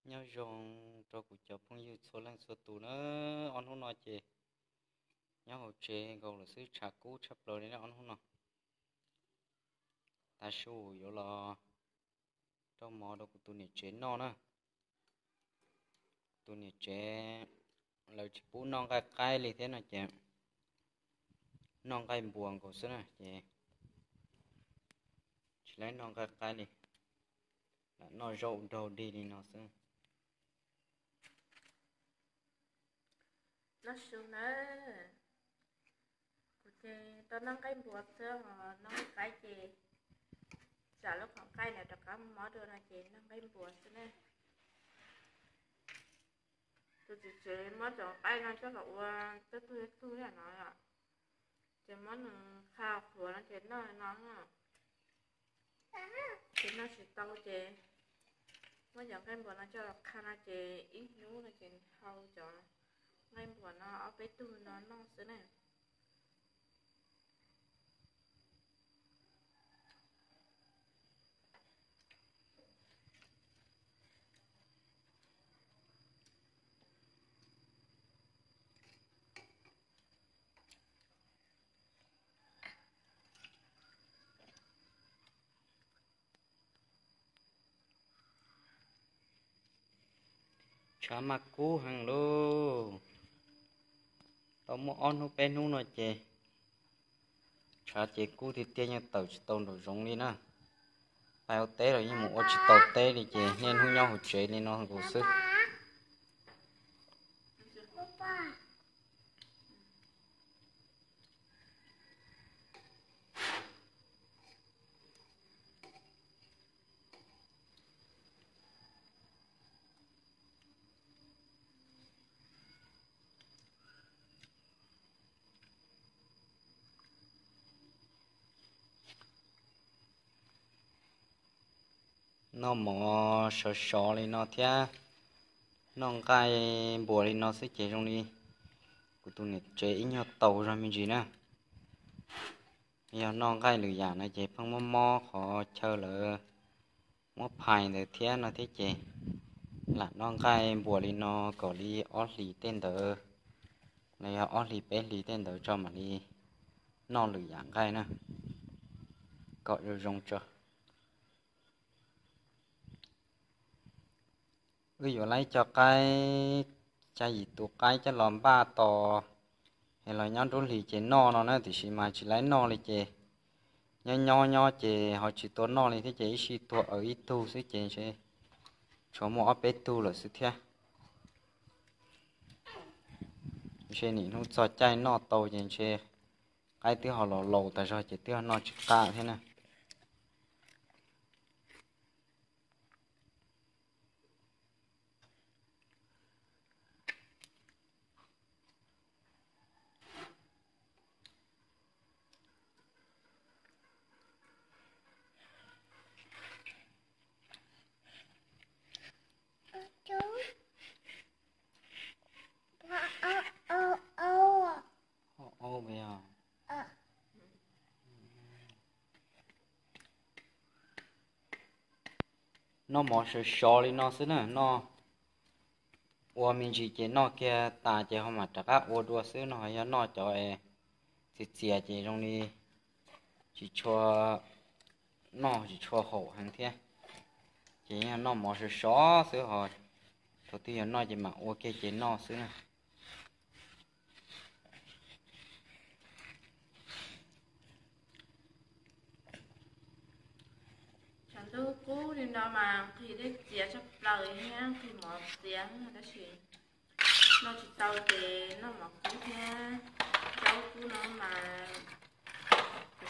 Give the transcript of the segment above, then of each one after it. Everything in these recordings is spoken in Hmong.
Nyob zoo rau kuv cov phooj ywg txhua leej txhua tus na. Ob hnub no ces nyob hauv tsev nkaus lawm xwb, tshav kub tshaj plaws li na ob hnub no. Tav su yuav los rau mov rau kuv tus niam tsev noj na. Kuv tus niam tsev lawv tsis pub noj nqaij qaib li thiab no ces noj nqaij npuas nkaus xwb na ces tsis laib noj nqaij qaib li, lam noj zaub nraug dig li no xwb. Noj su na, kuv ces tau noj nqaij npuas xwb os, noj nqaij qaib ces tsam lub qhov nqaij ntawd rov qab mob dua no ces noj nqaij npuas xwb na. Tus txiv tsev muab cov nqaij no coj los ua tub tug tug no, ces muab nws qha qhuav no ces noj no. Ces noj tsis tau ces muab cov nqaij npuas no coj los qha no ces ib hnub no ces hau cov nqaij npuas no ob peb tug no noj xwb na. Tshav mas kub heev lauj. Tau muaj ob hnub peb hnub no ces tshav ces kub tiag tiag, yeej tawm tsis tau nraum zoov li na. Pais ua teb los yeej mus ua tsis tau teb li ces niaj hnub nyob hauv tsev li no nkaus xwb. Noj mov sov sov li no thiab noj nqaij npuas li no xwb ces zoo li kuv tus niam tsev ib nyuag taus zog me ntsis na. Yog noj nqaij lwm yam no ces pheej mob mob qhov chaw lawv muab phais ntawd thiab no thiab ces lam noj nqaij npuas li no kom li ob hlis tej ntawd los yog ob hlis peb hlis tej ntawd tso mam li noj lwm yam nqaij na, kom zoo zoo tso. Wb yuav laib cov qaib, xya yim tus qaib coj los npaj tos es los nyob nruab hlis ces noj no na, tiam sis mas tsis laib noj li ces nyob nyob nyob ces ho tsis tau noj li thiab ces ib sij tuag aws ib tug xwb ces ntshe tshuav muaj ob peb tug lawm xwb thiab. Ntshe nim hnub txog caij noj tau ces ntshe qaib twb ho los laus tas zog ces twb ho noj tsis qab thiab na. Noj mov sov sov li no xwb na, noj ua me ntsis ces noj kiag tas ces ho mam rov qab ua dua xwb no. Yog noj cov txias txias ces zoo li tsis tshua noj tsis tshua haum heev thiab. Ces yog noj mov sov sov xwb ho, thaum twg yog noj ces mam ua kiag ces noj xwb na. Tshav ntuj kub li no mas nqhis dej txias tshaj plaws thiab nqhis mov txias tab sis noj tsis tau ces noj mov kub thiab zaub kub no mas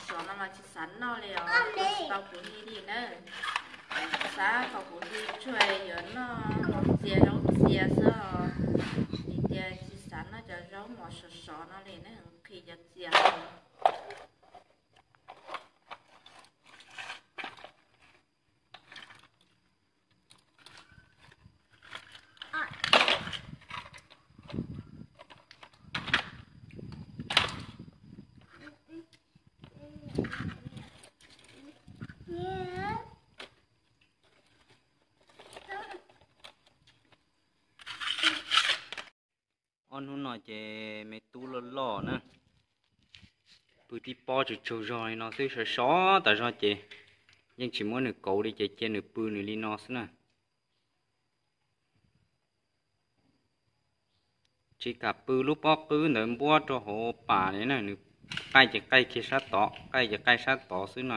sov no mas tsis xav noj li os, tsis tau kuv li li na. Xav kom kuv li tsuag yuav noj mov txias zaub txias xwb os, vim tias tsis xav noj cov zaub mov sov sov no li na, nqhis cov txias. Hnub no ces me tub loj loj na, pw tib pob tsaug tsaug zog li no xwb, sov sov tas zog ces yeej tsis muab nws kauv li ces cia nws pw nws li no xwb na. Tsis kam pw lub pob qwb ntawd npuab rau hauv pas li na, nws qaij ces qaij kiag sab tod, qaij ces qaij sab tod xwb no,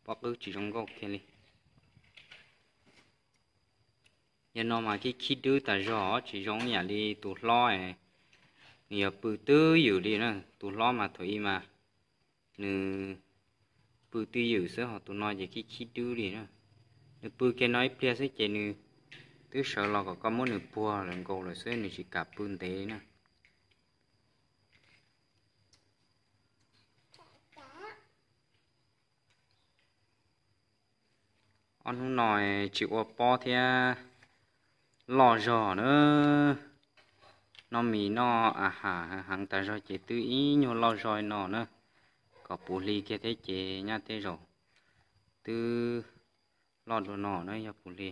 pob qwb tsis zoo nkauj kiag li. Yog no mas khib khib dwb tas zog, tsis zoo ib yam li tus hlob, nws yog pw twj ywm li na. Tus hlob mas thaum ub mas nws pw twj ywm xwb, ho tus no ces khib khib dwb li na. Nws pw kiag no ib pliag xwb ces nws twb sawv los kom koj muab nws puag lawm nkaus lawm xwb, nws tsis kam pw ntev li na. Ob hnub no tsis ua pob thiab, loj zog na. Noj mis noj a has heev tas zog ces twb ib nyuag loj zog li no na. Kom puv hli kiag thiab ces nyaj tej zaum twb loj dua no na, yog puv hli.